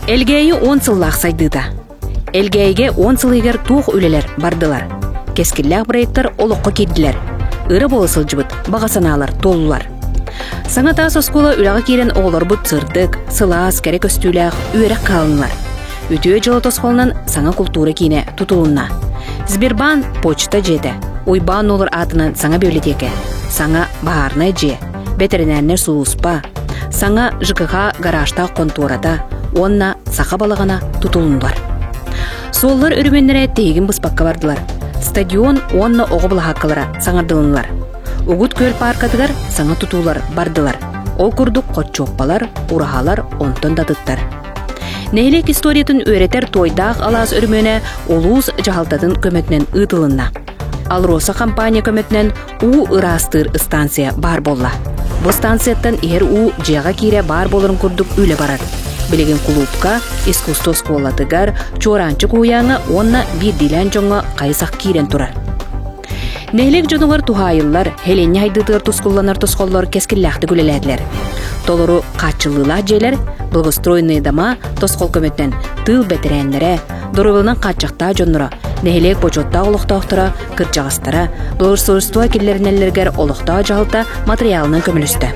Элгээйи уон сыллаах сайдыыта. Элгээйигэ уон сыл иһигэр туох үлэлэр бардылар? Кэскиллээх проектар олоххо киирдилэр. Ыра буола сылдьыбыт баҕа санаалар туоллулар. Саҥа таас оскуола үлэҕэ киирэн оҕолорбут сырдык, сылаас, кэрэ көстүүлээх үөрэх хаалыннылар. Үтүө дьыала тосхолунан саҥа култуура киинэ тутулунна. Сбербаан почта дьиэтэ, Уйбаан Нуолур аатынан саҥа библиотека, саҥа баһаарынай дьиэ, бэтэринээрнэй сулууспа, саҥа ЖКХ гаражтаах хонтуората уонна саха балаҕана тутулуннулар. Суоллар өрөмүөннэрэ тиһигин быспакка бардылар. Стадион уонна оҕо былаһааккалара саҥардылыннылар. Угут күөл пааркатыгар саҥа тутуулар бардылар. Ол курдук хоччуоппалар, ураһалар онтон да атыттар. Нэһилиэк историятын үөрэтэр Туойдаах алаас өрөмүөнэ улуус дьаһалтатын көмөтүнэн ыытылынна. АЛРОСА компания көмөтүнэн уу ыраастыыр станция баар буолла. Бу станцияттан иһэр уу дьиэҕэ киирэ баар буоларын курдук үлэ барар. Билигин кулуупка, искусство оскуолатыгар, Чуораанчык уһуйааҥҥа уонна биирдиилээн дьоҥҥо хайысах киирэн турар. Нэһилиэк дьонугар туһаайыллар, һэлиэнньэ хайдыытыгар тускулланар тосхоллор кэскиллээхтик үлэлээтилэр. Толору хааччыллыылаах дьиэлэр, благоустроенные дома тосхол көмөтүнэн тыыл бэтэрээннэрэ, доруобуйаларынан хааччахтаах дьонноро, нэһилиэк бочуоттаах олохтоохторо, кырдьаҕастара, благоустройство киллэринэллэригэр олохтоох дьаһалта матырыйаалынан көмөлөстө.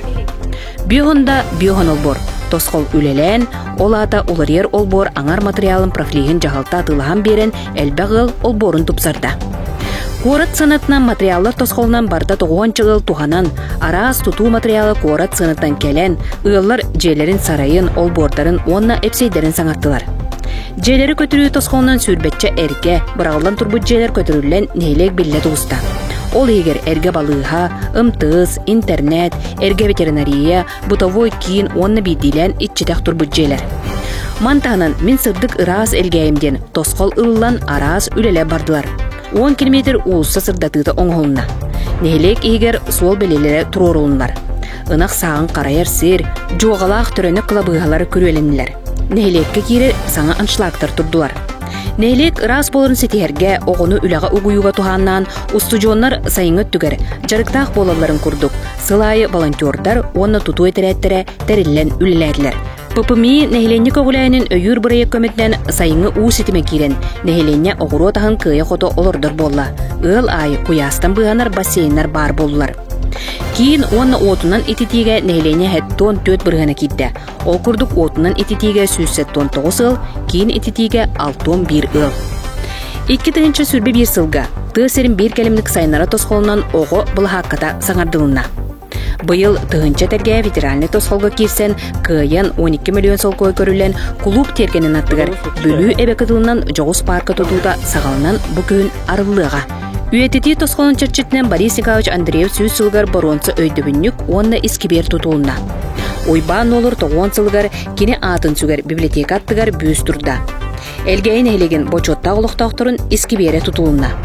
Бүөхунда бүөхун олбуор, тосхол үлэлээн, ол аата уларыйар олбуор аҥар матырыйаалын профлиһин дьаһалта атыылаһан биэрэн элбэх ыал олбуорун тупсарда. Куорат сыанатынан материаллар тосхолунан барыта тоҕуһуонча ыал туһанан, араас тутуу материала куорат сыанатынан кэлэн, ыаллар дьиэлэрин сарайын, олбуордарын уонна эпсэйдэрин саҥартылар. Дьиэлэри көтүрүү тосхолунан сүүрбэччэ эргэ, быраҕыллан турбут дьиэлэр көтүрүллэн нэһилиэк биллэ тубуста. Ол иһигэр эргэ балыыһа, МТС, интернет, эргэ ветеринария, бытовой киин уонна биирдиилээн иччитэх турбут дьиэлэр. Ман таһынан мин сырдык ыраас Элгээйим диэн тосхол ылыллан араас үлэлэр бардылар. 10 километр уулусса сырдатыыта оҥоһулунна. Нэһилиэк иһигэр суол бэлиэлэрэ туруорулуннулар. Ынах сааҕын харайар сир, дьуоҕалаах төрөнө кылабыыһалар күрүөлэннилэр. Нэһилиэккэ киирэр саҥа аншлагтар турдулар. Нэһилиэк ыраас буоларын ситиһэргэ, оҕону үлэҕэ угуйууга туһааннаан устудьуоннар сайыҥҥы өттүгэр дьарыктаах буолалларын курдук сыл аайы волонтердар уонна тутуу этэрээттэрэ тэриллэн үлэлээтилэр. ППМИ нэһилиэнньэ көҕүлээһинин өйүүр бырайыак көмөтүнэн сайыҥҥы уу ситимэ киирэн, нэһилиэнньэ оҕуруот аһын кыайа-хото олордор буолла. Ыал аайы куйаастан быыһанар бассейннар баар буоллулар. Киин уонна уотунан ититиигэ нэһилиэнньэ 74 бырыһыана киирдэ. Ол курдук уотунан ититиигэ 179 ыал, киин ититиигэ 61 ыал. 2021 сылга тыа сирин биир кэлимник сайыннара тосхолунан оҕо былаһаакката саҥардылынна. Быйыл тыһыынча тэлгэһэ федеральнай тосхолго киирсэн, кыайан 12 миллион солкуой көрүллэн, кулууп тиэргэнин аттыгар Бүлүү эбэ кытылынан дьоҕус паарка тутуута саҕаланан бу күһүн арыллыаҕа. Үйэтитии тосхолун чэрчитинэн Борис Николаевич Андреев сүүс сылыгар боруонса өйдөбүнньүк уонна искибиэр тутулунна. Уйбаан Нуолур тоҕуон сылыгар кини аатын сүгэр библиотека аттыгар бүүс турда. Элгээйи нэһилиэгин бочуоттаах олохтоохторун искибиэрэ тутулунна.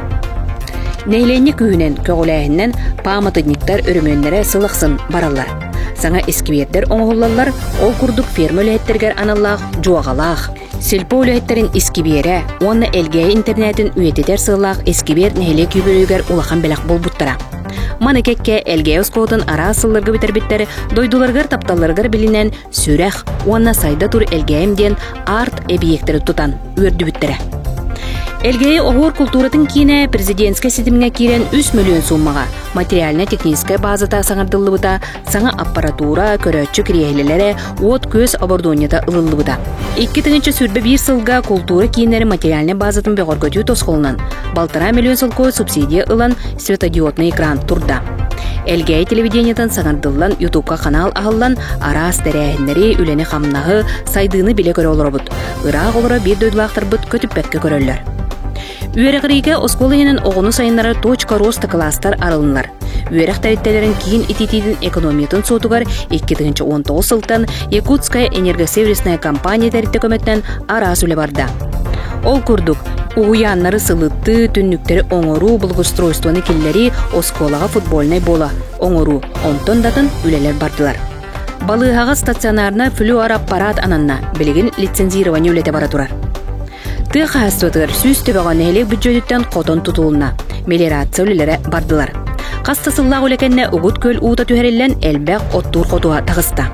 Нэһилиэнньэ күүһүнэн, көҕүлээһининэн пааматынньыктар өрөмүөннэрэ сыл ахсын бараллар. Саҥа искибиэрдэр оҥоһуллаллар, ол курдук ферма үлэһиттэригэр аналлаах дьуоҕалаах, Сельпо үлэһиттэрин искибиэрэ уонна Элгээйи интернетин үйэтитэр сыаллаах искибиэр нэһилиэк үбүлүөйүгэр улахан бэлэх буолбуттара. Маны кэккэ Элгээйи оскуолатын араас сылларга бүтэрбиттэр дойдуларыгар тапталларыгар билинэн Сүрэх уонна Сайда тур Элгээйим диэн арт-эбийиэктэри тутан үөрдүбүттэрэ. Элгээйи оһуор култууратын киинэ президентскэй ситимҥэ киирэн 3 мөлүйүөн сууммаҕа материально-техническэй баазата саҥардыллыбыта, саҥа аппаратура, көрөөччү кириэһилэлэрэ, уот-күөс оборудованиета ылыллыбыта. 2021 сылга култуура кииннэрин материальнай баазатын бөҕөргөтүү тосхолунан балтараа миллион солкуой субсидия ылан светодиодный экран турда. Элгээйи телевидениетын саҥардыллан Ютубка ханаал аһыллан араас тэрээһиннэри, үлэни-хамнаһы, сайдыыны билэ-көрө олоробут. Ыраах олоро биир дойдулаахтарбыт көтүппэккэ көрөллөр. Үөрэҕириигэ оскуола иһинэн оҕону сайыннарар «Точка роста» кылаастар арылыннылар. Үөрэх тэрилтэлэрин киин ититиитин экономиятын суотугар 2019 сылтан Якутская энергосервисная компания тэрилтэ көмөтүнэн араас үлэ барда. Ол курдук, уһуйааннары сылыттыы, түннүктэри оҥоруу, благоустройствоны киллэрии, оскуолаҕа футбольнай буола оҥоруу, онтон да атын үлэлэр бардылар. Балыыһаҕа стационарнай флюороппарат ананна, билигин лицензирование үлэтэ бара турар. Тыа хаһаайыстыбатыгар сүүс төбөҕө нэһилиэк бүддьүөтүттэн хотон тутулунна, мелиорация үлэлэрэ бардылар. Хас да сыллаах үлэ кэннэ Угут күөл уута түһэриллэн элбэх оттуур хотуһа таҕыста.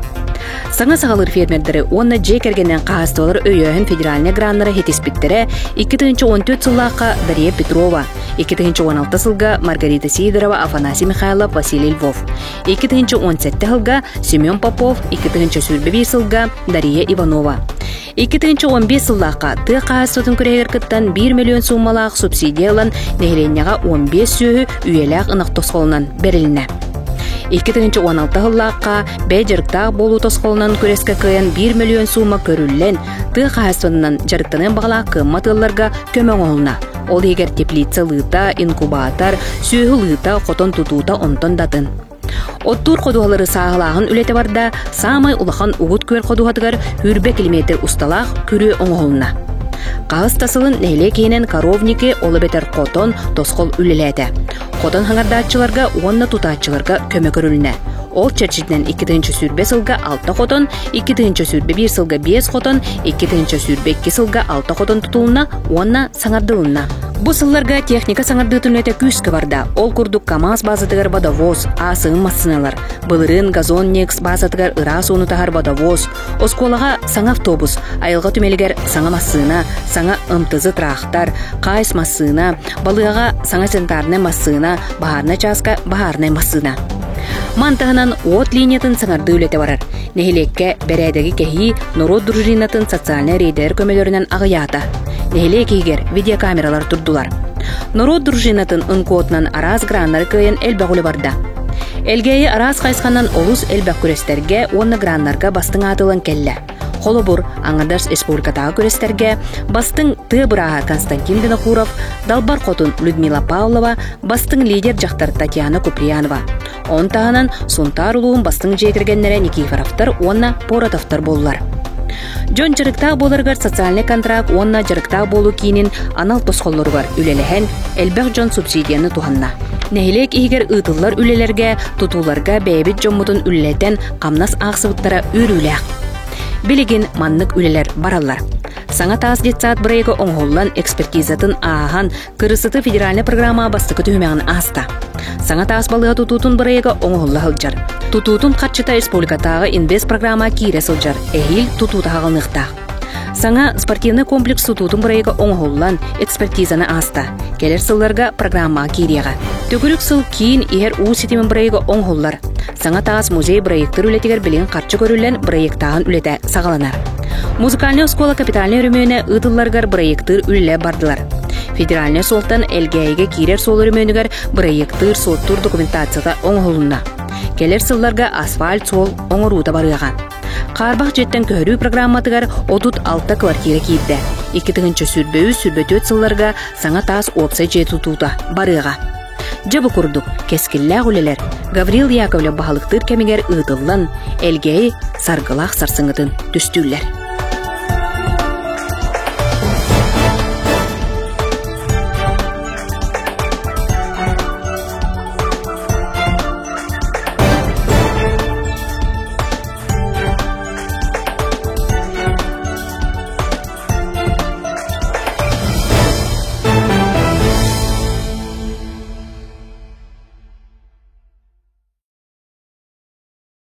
Саҥа саҕалыыр фермердэри уонна дьиэ кэргэнинэн хаһаайыстыбалар өйөөһүн федеральнай граннара хитиспиттэрэ 2014 сыллаахха Дария Петрова, 2016 сылга Маргарита Сидорова, Афанасий Михайлов, Василий Львов, 2017 сылга Семен Попов, 2021 сылга Дария Иванова. 2015 сыллаахха тыа хаһаайыстыбатын күрэһигэр кыттан 1 миллион сууммалаах субсидия ылан нэһилиэнньэҕэ 15 сүөһү үйэлээх ынах тосхолунан бэрилиннэ. 2016 сыллаахха бэйэ дьарыктаах буолуу тосхолунан күрэскэ кыайан 1 миллион суума көрүллэн, тыа хаһаайыстыбатынан дьарыктаныан баҕалаах кыаммат ыалларга көмө оҥоһулунна. Ол иһигэр теплица ылыыта, инкубатор, сүөһү ылыыта, хотон тутуута онтон да атын. Оттуур ходуһалары сааһылааһын үлэтэ барда, саамай улахан Угут күөл ходуһатыгар 20 километр усталаах күрүө оҥоһулунна. Хаһыс да сылын нэһилиэк иһинэн коровники, ол эбэтэр хотон, тосхол үлэлээтэ. Хотон хаҥардааччыларга уонна тутааччыларга көмө көрүлүннэ. Ол чэрчитинэн 2020 сылга 6 хотон, 2021 сылга 5 хотон, 2022 сылга 6 хотон тутулунна уонна саҥардылынна. Бу сылларга техника саҥардыытын үлэтэ күүскэ барда. Ол курдук КАМАЗ базатыгар водовоз, АСМ массыыналар, былырыын Газон Некс базатыгар ыраас ууну таһар водовоз, оскуолаҕа саҥа автобус, айылҕа түмэлигэр саҥа массыына, саҥа МТЗ трактор, КАИС массыына, балыыһаҕа саҥа санитарнай массыына, баһаарынай чааска баһаарынай массыына. Ман таһынан уот линиятын саҥардыы үлэтэ барар. Нэһилиэккэ бэрээдэги кэһии норуот дружинатын социальнай рейдэр көмөлөрүнэн аҕыйаата. Нэһилиэк иһигэр видеокамералар турдулар. Норуот дружинатын ынкуотунан араас граннары кыайан элбэх үлэ барда. Элгээйи араас хайысханан олус элбэх күрэстэргэ уонна граннарга бастыҥ ааты ылан кэллэ. Холобур, аҥардас республикатааҕы күрэстэргэ бастыҥ тыа бырааһа Константин Винокуров, Далбар Хотун Людмила Павлова, бастыҥ лидер дьахтар Татьяна Куприянова. Он таһынан Сунтаар улууһун бастыҥ дьиэ кэргэннэрэ Никифоровтар уонна Поротовтар буоллулар. Дьон дьарыктаах буоларыгар социальнай контракт уонна дьарыктаах буолуу киинин анал тосхоллоругар үлэлэһэн, элбэх дьон субсидияны туһанна. Нэһилиэк иһигэр ыытыллар үлэлэргэ, тутууларга бэйэбит дьоммутун үлэлэтэн хамнас аахсыбыттара үөрүүлээх. Билигин маннык үлэлэр бараллар. Саҥа таас детсад бырайыага оҥоһуллан экспертизатын ааһан, Кырысыты федеральнай программа бастакы түһүмэҕин ааста. Саҥа таас балыыһа тутуутун бырайыага оҥоһулла сылдьар. Тутуутун харчыта республикатааҕы инвест программа киирэ сылдьар. Эһиил тутуута хаҕылыныахтаах. Саҥа спортивнай комплекс тутуутун бырайыага оҥоһуллан, экспертизаны ааста. Кэлэр сылларга программаҕа киириэҕэ. Төгүрүк сыл киин иһэр уу ситимин бырайыага оҥоһуллар. Саҥа таас музей бырайыактар үлэтигэр билигин харчы көрүллэн бырайыактааһын үлэтэ саҕаланар. Музыкальнай оскуола капитальнай өрөмүөнэ ыытылларыгар бырайыактыыр үлэлэр бардылар. Федеральнай суолтан Элгээйигэ киирэр суол өрөмүөнүгэр бырайыактыыр суоттуур документацията оҥоһулунна. Кэлэр сылларга асфальт суол оҥоруута барыаҕа. Хаарбах дьиэттэн көһөрүү программатыгар 36 квартира киирдэ. 2023-24 сылларга саҥа таас уопсай дьиэ тутуута барыаҕа. Дьэ бу курдук, кэскиллээх үлэлэр Гаврил Яковлев баһылыктыыр кэмигэр ыытыллан, Элгээйи саргылаах сарсыҥҥытын түстүүллэр.